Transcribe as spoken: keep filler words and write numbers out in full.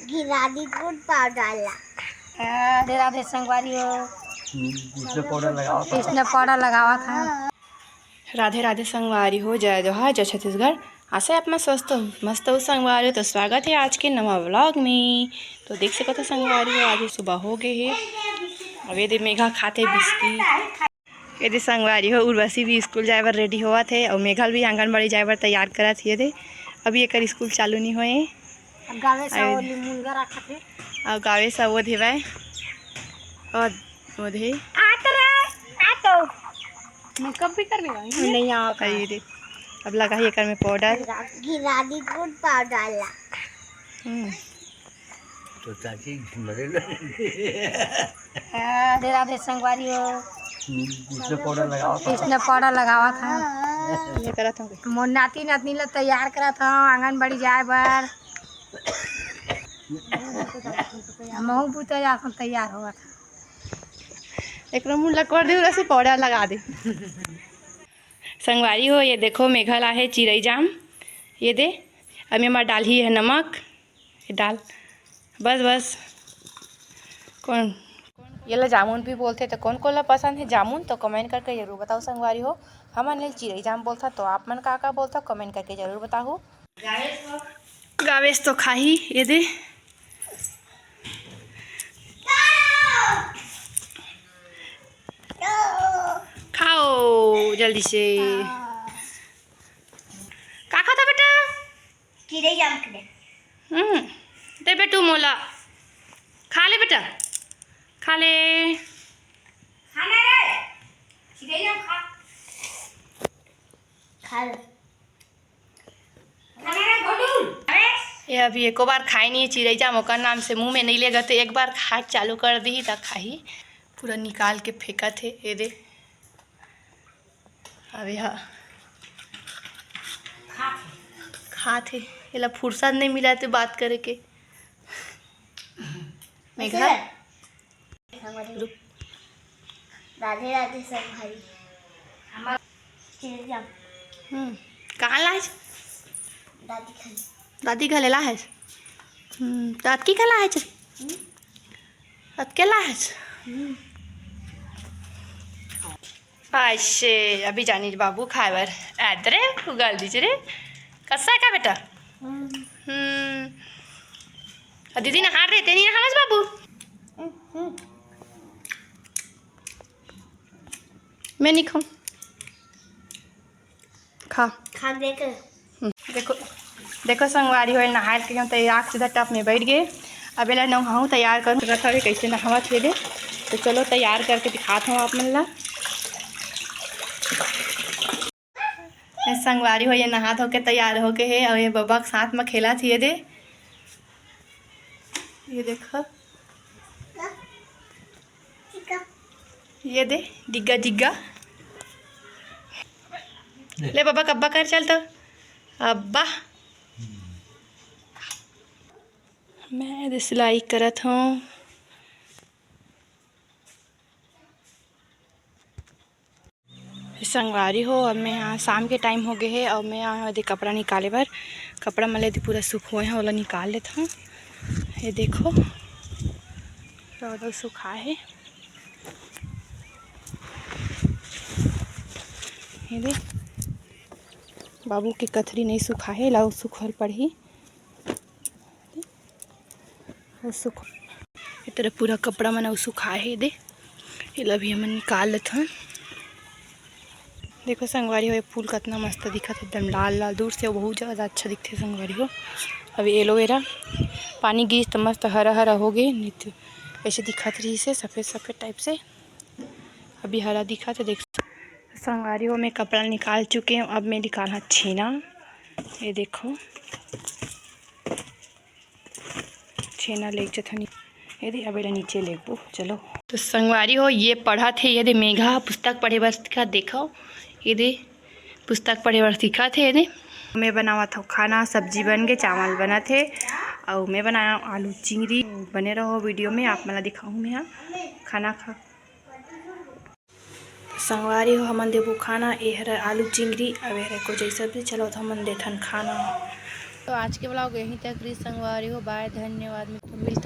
गिरा दी गुड़ पाउडर ला। राधे राधे संगवारी हो। हम्म, इसमें पाउडर लगावा था। इसमें पाउडर लगावा था। राधे राधे संगवारी हो, जय जोहार, जय छत्तीसगढ़। आशा है आप मन स्वस्थ हो, मस्त हो संगवारी हो। तो स्वागत है आज के नवा व्लॉग में। तो देख सकत हो संगवारी हो, आज सुबह हो गए है। अब ये दे मेघा खाते बिस्किट। ये दे संगवारी हो, उर्वशी भी स्कूल जाए बर रेडी होवत हे अउ मेघल भी आंगनबाड़ी जाए बर तैयार करत हे। ये दे, अभी एकर स्कूल चालू नहीं होए। अब गावे से अउ वो मुनगा रखत हे। अउ गावे से वो देवाय। अउ वो दे। आ तो रे, आ तो। मेकअप भी कर लेगा, ये? नहीं, आ का। ये दे, अब लगा ही एकर में पाउडर। गिरा दी गुड़ पाउडर ला। हम्म। तो चाची मरे ना। राधे राधे संगवारी हो। हम्म, इसमें पाउडर लगावा था। इसमें पाउडर लगावा था। ये करत हूँ। मोर नाती नातनी ला तैयार करत हूँ आंगनबाड़ी जाए बर। महू बुता जाथन तैयार होवत हन। एकरो मुंह ला कर दे, उरा से पाउडर लगा दे। संगवारी हो, ये देखो मेघल आहे चिरई जाम। ये दे, अब एमा डालही है नमक। ये डाल, बस बस। कौन, ये ला जामुन भी बोलथे, तो कौन कौन ला पसंद है जामुन, तो कमेंट करके जरूर बताओ संगवारी हो। हमन ले चिरई जाम बोलथा, तो आप मन का का बोलथा, कमेंट करके जरूर बताहू। गावेस तो खाही, ये दे। खाओ जल्दी से। का खाता बेटा? चिरई जाम के दे। हम्म, दे बेटू मोला। खा ले बेटा, खा ले। खाना रे, चिरई जाम खा। खा ले। खाना रे, घोटू। अरे। ये अभी एको बार खाए नहीं है चिरई जाम, ओकर नाम से मुंह में नहीं लेगा, तो एक बार खा चालू कर दी त खाही। पूरा निकाल के फेंकत हे, ये दे। अब यह खात हे, एला फुर्सत नहीं मिला तो बात करे के। मेघा, रुक। राधे राधे सब भाई। हमार चिरई जाम। हम्म, कहाँ लाए? दादी खाली। दादी घले लाए? हम्म, तो अतकी का लाए? हम्म। अतके लाए? हम्म। अइसे, अभी जानी बाबू खाए बर। अदरे, उगल दीजिए रे। कस्सा है का बेटा? हम्म। हम्म। अउ दीदी नहा रहे, ते नहीं नहावस बाबू? हम्म। मैं नहीं खाऊं। खा। खा दे के। हम्म, देखो, देखो संगवारी हो, नहाए के हम तैयार सीधा टब में बैठ गए। अब एला नहाऊं, तैयार करूं। रखा के कैसे नहावत हे दे, तो चलो तैयार करके दिखात हूँ आप मन ला। ये संगवारी हो, ये नहा धो के तैयार होके हे, अउ ये बबा के साथ में खेलत हे दे। ये देखो, ये दे डिग्गा डिग्गा। ले बाबा, कब्बा कर चल तो। अब्बा, मैं दे सिलाई करत हूँ। संगवारी हो, अब मैं यहाँ शाम के टाइम हो गए हे, अब मैं यहाँ दे कपड़ा निकाले बर, कपड़ा मन ल दे पूरा सुखोए हे, ओला निकाल लेत हूँ। ये देखो, रौदा सुखा हे। ये दे, बाबू के कथरी नहीं सुखा हे, लाओ सुखल पड़ही। अउ सुख-, ए तरह पूरा कपड़ा मन अउ सुखाए हे दे। एला भी हमन निकाल लेथन। देखो संगवारी हो, ये फूल कतना मस्त दिखत हे, एकदम लाल लाल। दूर से बहुत ज्यादा अच्छा दिखथे संगवारी हो। अब एलोवेरा पानी गिस त मस्त हरा हरा हो गे, नहीं तो ऐसे दिखत रहिस हे सफेद सफेद टाइप से। अभी हरा दिखत हे, देख संगवारी हो, मैं कपड़ा निकाल चुके हूँ। अब मैं निकालना छेना, ये देखो। छेना लेके जथन। ये दे, अब एला नीचे लेगबो। चलो। तो संगवारी हो, ये पढ़त हे, ये दे मेघा पुस्तक पढ़े बर सिखा, देखो। ये दे पुस्तक पढ़े बर सिखत हे, ये दे। मैं बनावत हूँ खाना, सब्जी बन के, चावल बनत हे, अउ मैं बनाया आलू चिंगरी। बने रहो वीडियो में, आप मन ला दिखाऊँ मैं हा खाना खा। संगवारी हो, हमन देबो खाना। ए हर आलू चिंगरी, अब ए हर कोई जैसा भी। चलो, तो हमन देथन खाना। तो आज के ब्लॉग यहीं तक रही संगवारी हो। बाय, धन्यवाद, मिलता